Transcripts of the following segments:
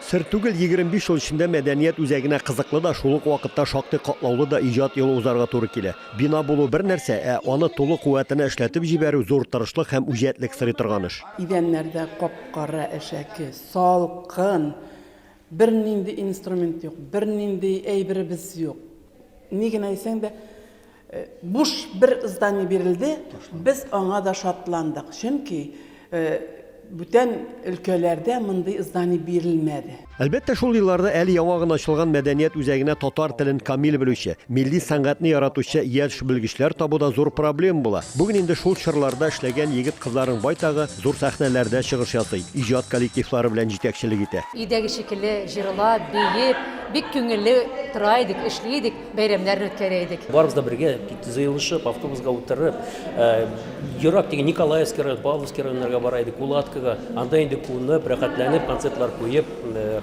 Сер түгел, 25 ел эчендә мәдәният үзәгенә кызыклы да, шул ук вакытта шактый катлаулы да иҗат юлы узарга туры килә. Бина булу бер нәрсә, ә аны тулы куәтенә эшләтеп җибәрү зур тырышлык һәм үҗәтлек сорый торган эш. Идәннәрдә кап-кара әшәке, салкын, бернинди инструмент юк, бернинди әйберебез юк. Ни генә әйтсәң дә, Буш бер здание бирелде, без аңа да шатландык, чөнки бүтән өлкәләрдә мондый здание бирелмәде. Әлбәттә, шул елларда әле яңа гына ачылган мәдәният үзәгенә татар телен камил белүче, милли сәнгатьне яратучы яшь белгечләр табу да зур проблема була. Бүген инде шул чорларда эшләгән егет-кызларның байтагы зур сәхнәләрдә чыгыш ясый, иҗат коллективлары белән җитәкчелек итә. Өйдәге шикелле җырлап, биеп, бик күңелле тора идек, эшли идек. Бәйрәмнәрне үткәрә идек. Барыбыз да бергә җыелышып, автобусга утырып, ерак дигән Николаевский район, Павловский районнарга бара идек, Кулаткага. Анда инде кунып, рәхәтләнеп, концертлар куеп,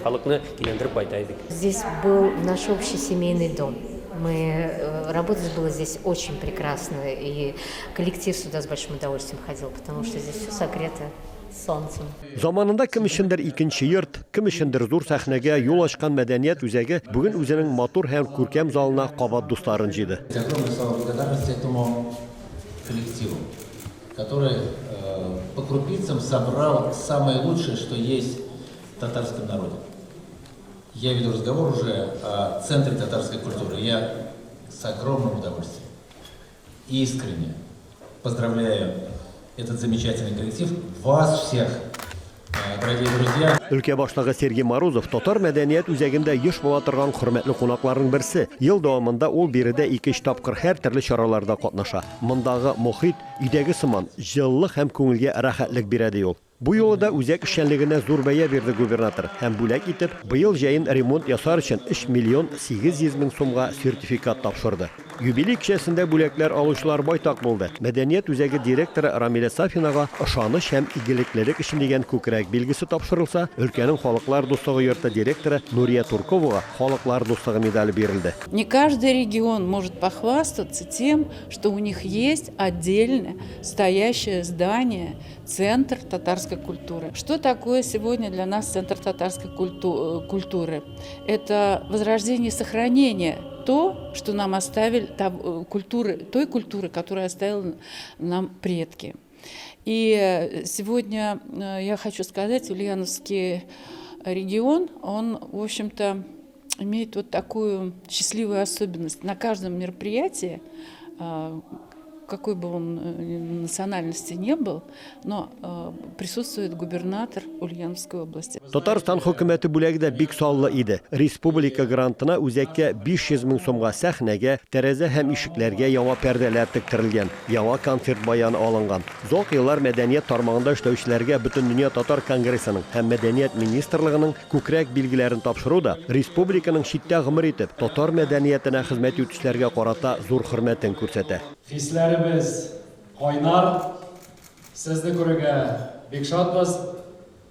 халыкны кинәндереп кайта идек. Здесь был наш общий семейный дом. Мы работать было здесь очень прекрасно, и коллектив сюда с большим удовольствием ходил, потому что здесь все согрето солнцем. Заманында кем өчендер икенче йорт, кем өчендер зур сәхнәгә юл ачкан мәдәният үзәге бүген үзенең матур һәм күркәм залына кабат дусларын җыйды. Огромное слова благодарности этому коллективу, который по крупицам собрал самое лучшее, что есть в татарском народе. Я веду разговор уже о Центре татарской культуры. Я с огромным удовольствием, искренне поздравляю этот замечательный коллектив, вас всех, дорогие друзья. Өлкә башлыгы Сергей Морозов татар мәдәният үзәгендә еш була торган хөрмәтле кунакларның берсе. Ел дәвамында ул биредә ике-өч тапкыр һәртөрле чараларда катнаша. Мондагы мохит, өйдәге сыман, җылылык һәм күңелгә рәхәтлек бирә, ди ул. Бу юлы да үзәк эшчәнлегенә зур бәя бирде губернатор һәм бүләк итеп, быел җәен ремонт ясар өчен 3 миллион 800 мең сумга сертификат тапшырды. Юбилей кичәсендә бүләкләр алучылар байтак булды. Мәдәният үзәге директоры Рамилә Сафинага Ышаныч һәм игелеклелек өчен дигән күкрәк билгесе тапшырылса, өлкәнең Халыклар дуслыгы йорты директоры Нурия Турковага Халыклар дуслыгы медале бирелде. Не каждый регион может похвастаться тем, что у них есть отдельно стоящее здание Центр татарской культуры. Что такое сегодня для нас Центр татарской культуры? Это возрождение и сохранение то, что нам оставили культуры, той культуры, которую оставили нам предки. И сегодня я хочу сказать, Ульяновский регион, он, в общем-то, имеет вот такую счастливую особенность. На каждом мероприятии, какой бы он национальности не был, но присутствует губернатор Ульяновской области. Татарстан хөкүмәте бүләге дә бик саллы иде. Республика грантына үзәккә 500 мең сумга сәхнәгә, тәрәзә һәм ишекләргә яңа пәрдәләр тектерелгән, яңа концерт баяны алынган. Озак еллар мәдәният тармагында эшләүчеләргә Бөтендөнья татар конгрессының һәм Мәдәният министрлыгының күкрәк билгеләрен тапшыру да республиканың читтә гомер итеп, татар мәдәниятенә хезмәт итүчеләргә карата зур хөрмәтен күрсәтә. Хисләребез кайнар, сезне күрергә бик шатбыз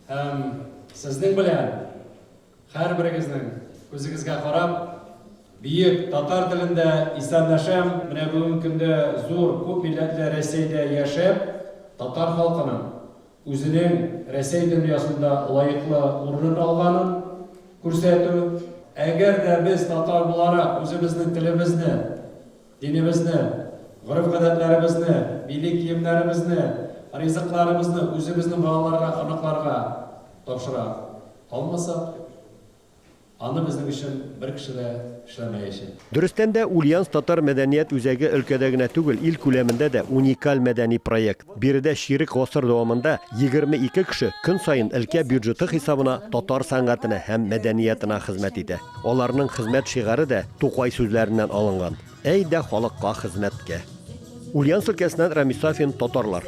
һәм сезнең белән һәрберегезнең күзегезгә карап, бөек татар телендә исәнләшәм. Менә бүгенге көндә зур күп милләтле Рәсәйдә яшәп, татар халкының үзенең Рәсәй дөньясында лаеклы урынын алганын күрсәтү. Әгәр дә без, татар буларак, үзебезнең телебезне, динебезне, гореф-гадәтләребезне, милли киемнәребезне, ризыкларыбызны үзебезнең балаларга, оныкларга тапшыра алмасак, Аны безнең өчен бер кеше дә эшләмәячәк. Дөрестән дә, Ульяновск татар мәдәният үзәге өлкәдә генә түгел, ил күләмендә дә уникаль мәдәни проект. Биредә чирек гасыр дәвамында 22 кеше көн саен өлкә бюджеты хисабына татар сәнгатенә һәм мәдәниятына хезмәт итә. Аларның хезмәт шигаре дә Тукай сүзләреннән алынган, Әйдә халыкка хезмәткә! Ульяновск өлкәсеннән Рамис Сафин, Татарлар.